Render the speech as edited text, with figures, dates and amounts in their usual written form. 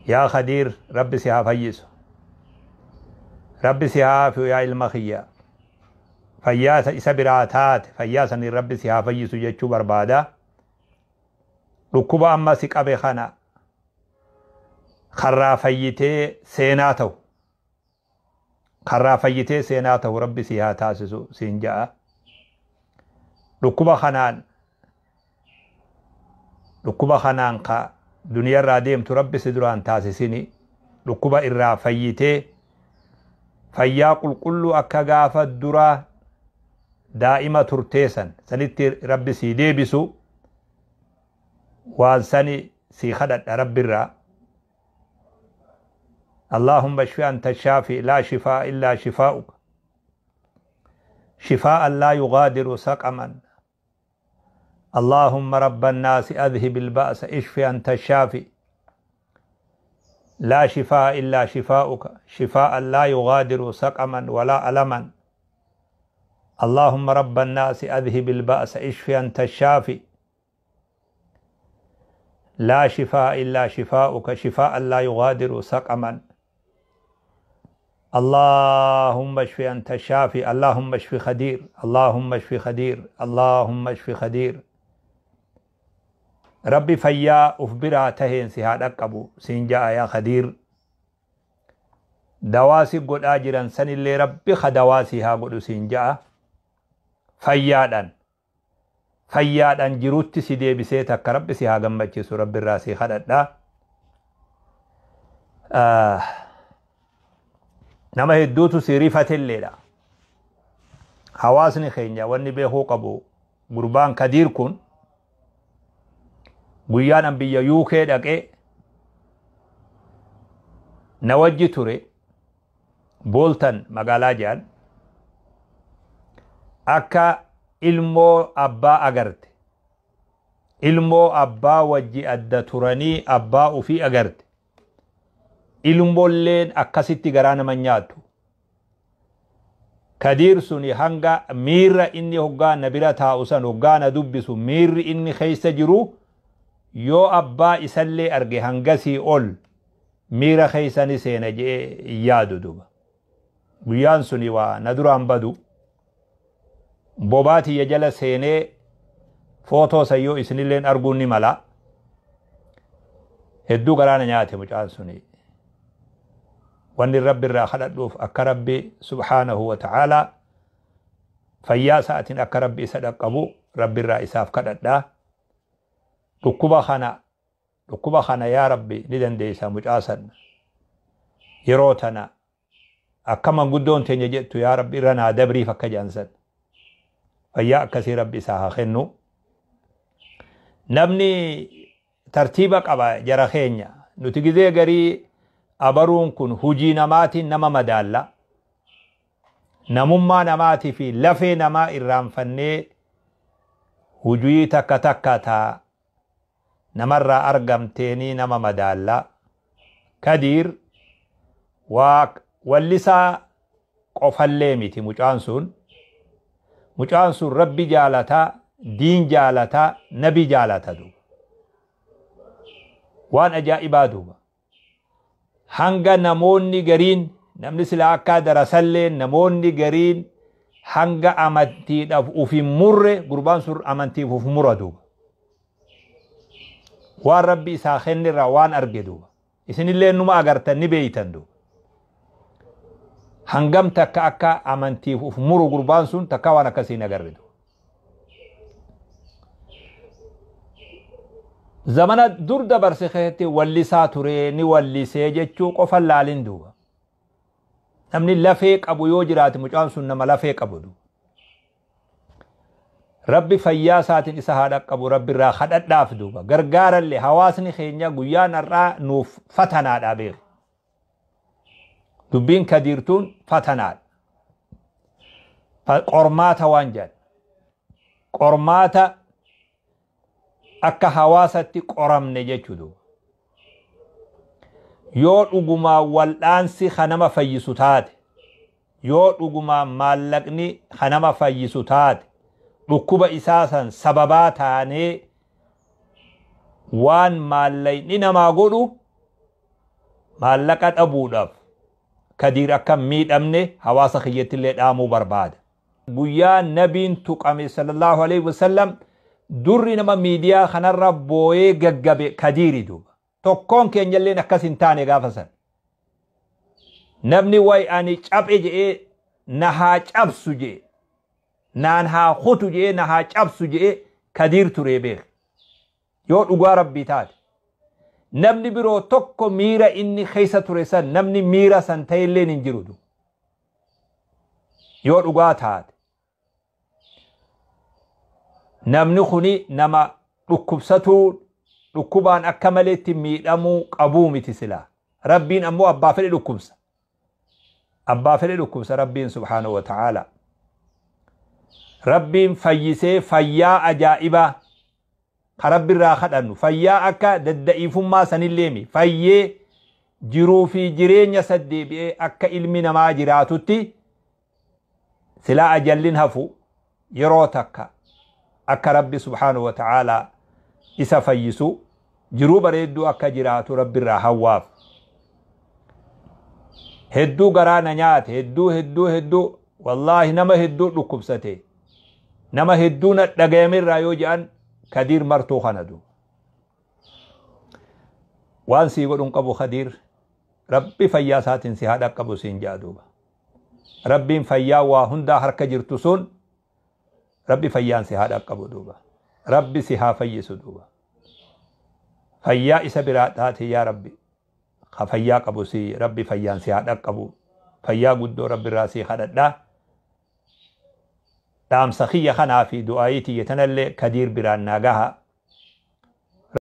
Yaa Khadiir, Rabbi si haa fayyisu. Rabbi si haa aafiyu yaa ilma kiyya. Fayyaa isa biraa taate fayyaa saniin Rabbi si haa fayyisu jechuu barbaada. Dhukkuba amma si qabe kana karraa fayyitee seenaa ta'u. Karraa fayyitee seenaa ta'u Rabbi si haa taasisu siin ja'a. Dhukkuba kanaan dhukkuba kanaan ka duniyarraa deemtu Rabbi si duraan taasisini. Dhukkuba irraa fayyitee fayyaa qulqulluu akka gaafa duraa daa'ima turtee san sanitti Rabbi sii deebisu waan sani sii kadhadha Rabbirraa. اللهم اشف أنت الشافي لا شفاء إلا شفاؤك شفاء لا يغادر سقما. اللهم رب الناس أذهب البأس اشف أنت الشافي لا شفاء إلا شفاؤك شفاء لا يغادر سقما ولا ألما. اللهم رب الناس أذهب البأس اشف أنت الشافي لا شفاء إلا شفاؤك شفاء لا يغادر سقما. اللهم اشف أنت الشافي. اللهم اشف خدير. اللهم اشف خدير. اللهم اشف خدير. ربي فيا أفبرا تهين سهاد أقبو سينجا يا خدير. دواسي قد آجرا سن اللي ربي خدواسي ها قد سينجا فيادان فيادان جروت سيدي بسيتك ربي سيها قمتشيسو ربي الراسي خدد. Nama hedduutu si rifatelleedha. Hawaasni keenya wanni beekuu qabu gurbaan Kadiir kun guyyaan an biyya UK dhaqee na wajji ture Bolton magaalaa jedhan akka ilmoo abbaa agarte ilmoo abbaa wajji adda turanii abbaa ufii agarte ilmoolleen akkasitti garaa nama nyaattu. Kadiir suni hanga miirra inni hoggaa na bira taa'u san hoggaa na dubbisu miirri inni keessa jiru yoo abbaa isallee arge hangasii ol miira keessa ni seena jedhee yaadu duuba. Guyyaan suni waa na duraan badu bobaatiyya jala seenee footoo san yoo isinilleen arguun ni mala. Hedduu garaa na nyaate mucaan suni. Wanni Rabbi irraa kadhadhuuf akka Rabbi subhaanahu wa ta'aalaa fayyaa isaatiin akka Rabbi isa dhaqqabu Rabbi irraa isaaf kadhadhaa. Dhukkuba kana yaa Rabbi ni dandeessa mucaa san yeroo tana akka manguddoon teenya jettu yaa Rabbi irra naa dabriif akka jedhan san fayyaa akkasii Rabbi isaa haa kennu. Namni tartiiba qaba jara keenya nuti gizee garii abaruun kun hujii namaatiin nama madaalla. Namummaa namaatii fi lafee namaa irraanfannee hujii takka takka taa namarraa argamteenii nama madaalla. Kadiir waa wallisaa qofallee miti mucaan sun. Mucaan sun Rabbi jaalataa, diin jaalataa, nabi jaalata duuba. Waan ajaa'ibaa duuba. Hanga namoonni gariin namni sila akka darasallee namoonni gariin hanga amantiidhaaf uf hin murre gurbaan sun amantiif uf mura duuba. Waan Rabbi isaa kennirraa waan arge duuba. Isinillee numa agartan ni beeytan duuba. Hangam takka akka amantiif uf muru gurbaan sun takka waan akkasii hin agarre duuba. Zamana dur dabarse keessatti wallisaa ture ni wallisee jechuu qofa laalin duuba. Namni lafee qabu yoo jiraate mucaan sun nama lafee qabu duuba. Rabbi fayyaa isaatiin isa haa dhaqqabu Rabbi irraa kadhadhaaf duuba. Gargaarallee hawaasni keenya guyyaan har'aa nuuf fatanaadha beeku. Dubbiin Kadiirtuun fatanaadha. Qormaata waan jedhan. Qormaata akka hawaasatti qoramne jechuudha. Yoo dhugumaa wal'aansi kanama fayyisu taate, yoo dhugumaa maallaqni kanama fayyisu taate, dhukkuba isaa san sababaa taanee waan maallaqni namaa godhu Maallaqa dhabuudhaaf Kadiir akka hin miidhamne hawaasa kiyyattillee dhaamuu barbaada. Guyyaa nabiin tuqame sallallahu alaihi wasallam durri nama miidiyaa kanarra booyee gaggabe Kadiiri duuba. Tokkoon keenyalleen akkas hin taane gaafa san. Namni way ani caphe je'ee na haa cabsu je'e naan haa kutu je'ee na haa cabsu je'ee Kadiir turee beek. Yoo dhugaa Rabbii taate. Namni biroo tokko miira inni keessa ture san namni miira san ta'elleen hin jiru. Yoo dhugaa taate. Namni kuni nama dhukkubsatuu dhukkubaan akka maleetti miidhamuu qabuu miti silaa. Rabbiin ammoo abbaa fedhe dhukkubsa. Abbaa fedhe dhukkubsa Rabbiin subhaanahu wa ta'ala. Rabbiin fayyisee fayyaa ajaa'ibaa ka Rabbirraa kadhannu fayyaa akka dadda'iifummaa sanilleemi fayyee jiruu fi jireenya saddeebi'ee akka ilmi namaa jiraatutti silaa ajallin hafu yeroo takka akka Rabbi subhaanahu wa ta'ala isa fayyisu jiruu bareedduu akka jiraatu Rabbirraa hawwaaf. Hedduu garaa na nyaate, hedduu hedduu hedduu, wallaahi nama hedduu dhukkubsate, nama hedduu na dhagayamerraa yoo jedhan Kadiir martuu kana du. Waan sii godhun qabu Kadiir, Rabbi fayyaa isaatiin si haa dhaqqabu siin jedha duuba. Rabbiin fayyaa waa hundaa harka jirtu sun Rabbi fayyaan si haa dhaqqabu duuba. Rabbi si haa fayyisu duuba. Fayyaa isa biraa taate yaa Rabbi. Ka fayyaa qabu si Rabbi fayyaan si haa dhaqqabu. Fayyaa guddoo Rabbi irraa si kadhadha. Dhaamsa kiyya kanaa fi du'aayii tiyya tanallee Kadiir biraan naa gaha.